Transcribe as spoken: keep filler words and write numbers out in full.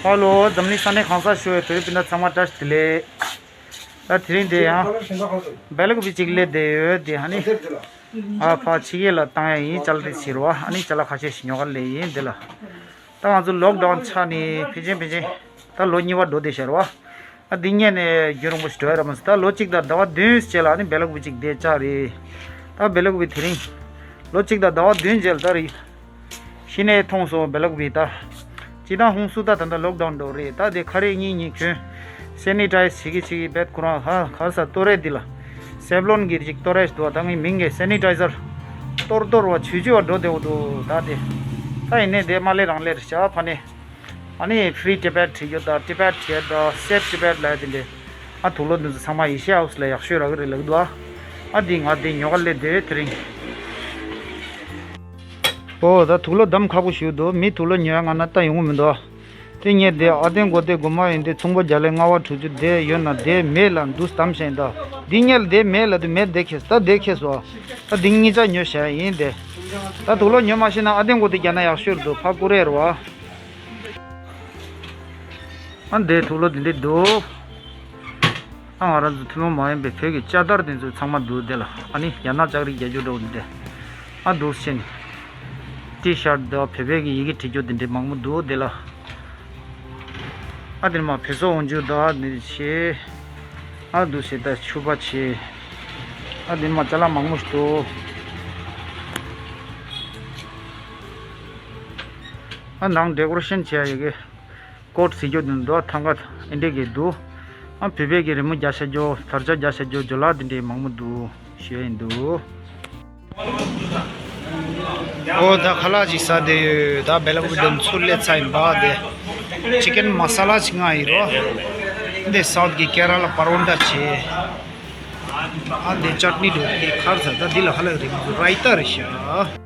ཧ་ལོ། འཛམ་གླིང་ས་གནས་གང་སར་བཞུགས་པའི་བོད་རིགས་སྤུན་ཟླ་ཚང་མ་བཀྲ་ཤིས་བདེ་ལེགས། ད་དེ་རིང་འདི་ཡང་སྦེ་ལ་ཀོ་པི་གཅིག་སླེབས་བསྡད་ཡོད། འདི་ཨ་ནི་ཨ་ཕར་ཕྱི་རྒྱལ་ལ་བཏང་ཡ་ཡིན། ཅ་ལག་དེ་ཕྱིར་བ། ཨ་ནི་ཅ་ལག་ཁ་ཤས་ཤིག་ཉོ་གར་སླེབས་ཡིན་འདི་ལ། ད་ང་ཚོ་ལོག་ཌའུན་ཆགས་ནས་ཕལ་ཆེར་ཕལ་ཆེར་ད་ལོ་གཉིས་པ་འགྲོ་བསྡད་ཤག་རེད་བ། ཨ་འདི་སྔོན་ནས་རྒྱུན་རིང་པོ་ཞིག་འགྲོ་ཡ་ར་མ་ཟད། ད་ལོ་གཅིག་དང་ཟླ་བ་བདུན་རྗེས་ལ་ཨ་ནི་སྦེ་ལ་ཀོ་པི་གཅིག་བསྡད་ཆགས་རེད། ད་སྦེ་ལ་ཀོ་པི་དེ་རིང་ལོ་གཅིག་དང་ཟླ་བ་བདུན་རྗེས་ལ་ད་རེད། གཞི་ནས་མཐོང་སོང་སྦེ་ལ་ཀོ་པི་ད། སྤྱིར་བཏང་ཧུན་སུར་ད་ད་ལྟ་ལོག་ཌའུན་འགྲོ་རེད། ད་དེ་ཁ་རས་གཉིས་གཉིས་གྱོན། སེ་ནི་ཊའི་ཛི་བྱེད་ཀྱི་བྱེད་ཀྱི་བེད་ཁོ་རང་ཧ་ག་ས་ཏོ་རེད། འདི་ལ་སེབ་ལོན་གྱི་ཅིག་ཏོ་རེད་འདུག་ད་ངའི་མིང་གི་སེ་ནི་ཊའི་ཛར་ཏོར་ཏོར་བ་ཆུ་ཆུ་བ་འགྲོ་བསྡད་འདུག་ད་དེ་ད་ཡིན་ནའི་དེ་མ་ལས་རང་ལས་རེད་ཤག་ཕ་ནས། ཨ་ནི་ཕི་རི་ཊི་བེད་བྲིས་ཡོད། ད་ཊི་བེད་བྱས་ད་སེབ་ཊི་བེད་ལ་དེ་འདྲས། ཨ་དུག་ལོག་འདི་ཚོ་ཚང་མ་ཨེ་ཤི་ཡ་ཧའུ་སི་ལ་ཡག་ཤོས་རག་གི་རེད་ལབ་ཀྱི་འདུག་ཨ་འདི་ང་འདི་ཉོ་ག་སླེབས་བསྡད་དེ་རིང་། ཨོ་ད་དུག་ལོག་བསྡམ་ཁག་པོ་ཞིག་འདུག་མི་དུག་ལོག་ཉོ་ཡ་ང་ན་ལྟ་ཡོང་གི་མི་འདུག་དེ་ངས་དེ་ཨ་ཏན་གོ་ཏེ་གོ་མ་ཡིན་དེ་ཚོང་པ་རྒྱ་ལས་ལྔ་བ་དྲུག་ཅུ་དེ་ཡོད་ན་དེ་མེད་ལ་འདུག་བསྡམ་བཞིན་ད། འདི་ཉལ་དེ་མེད་ལ་དུ་མེད་དེ་ཁེས་ད་དེ་ཁེས་སོ། ད་འདི་གཉིས་ཆ་ཉོ་བྱ་ཡིན་དེ། ད་དུག་ལོག་ཉོ་མ་ཤེས་ན་ཨ་ཏན་གོ་ཏེ་རྒྱ་ན་ཡག་ཤོས་འདུག་ཕ་ཀུ་རེ་རུ་བ། ཨ་འདི་དུག་ལོག་འདི་འདྲས་འདུག་ཨ་ང་རང་ཚོ་ཐུན་མོང་མ་ཡིན་པའི་བོད་ཀྱི་ཅ་དར་དེ་ཚོ་ཚང་མ་འདུག་དེ་ལ། ཨ་ནི་རྒྱ་ནག་ལྕགས་རིགས་རྒྱག་རྒྱུ་འདྲ་བོ་འདི་འདྲས། ཨ་འདུག་ཕྱིན། ཊི་ཤར་དང་བོད་པའི་གི་ཡི་གེ་བྲིས་རྒྱུ་འདི་འདྲས་མང་པོ་འདུག་དེ་ལ། ཨ་དེ་ནས་མ་བོད་སོག་འོང་རྒྱུ་དང་འདི་བྱས། ཨ་འདུག་ཟེར་ད་ཕྱུ་པ་བྱས། ཨ་དེ་ནས་མ་ཅ་ལག་མང་པོ་ཞིག་འདུག་ཨ་ནང་ཌེ་ཀོ་རེ་ཤན་བྱས་ཡི་གེ་ཀོཊ་ཟེར་རྒྱུ་འདི་འདུག་ཐང་ག་ཨིན་འདྲས་གི་འདུག་ཨ་བོད་པའི་གི་རི་མོ་རྒྱག་བྱ་རྒྱུ། དར་ཆ་རྒྱག་བྱ་རྒྱུ་ཇོ་ལ་འདི་འདྲས་མང་པོ་འདུག་ཞུ་ཡ་ཡིན་འདུག་ཨོ་ད་ཁ་ལག་ཅིག་ཟ་བསྡད་ཡོད། ད་སྦེ་ལ་ཀོ་པི་དེ་ཚུར་སླེབས་ཚར་ཡིན་པ། དེ་ཅི་ཀན་མ་ས་ལ་ཅིག་མངགས་ཡིན་རོ། འདི་སའུཐ་གི་ཀེ་ར་ལ་པ་རོན་ཊ་བྱས། ཨ་འདི་ཅཊ་ནི་འདུག་འདི་ཁར་ཟ། ད་འདི་ལ་ཧ་ལག་རིང་ར་ཡི་ཏ་རེད་ཤག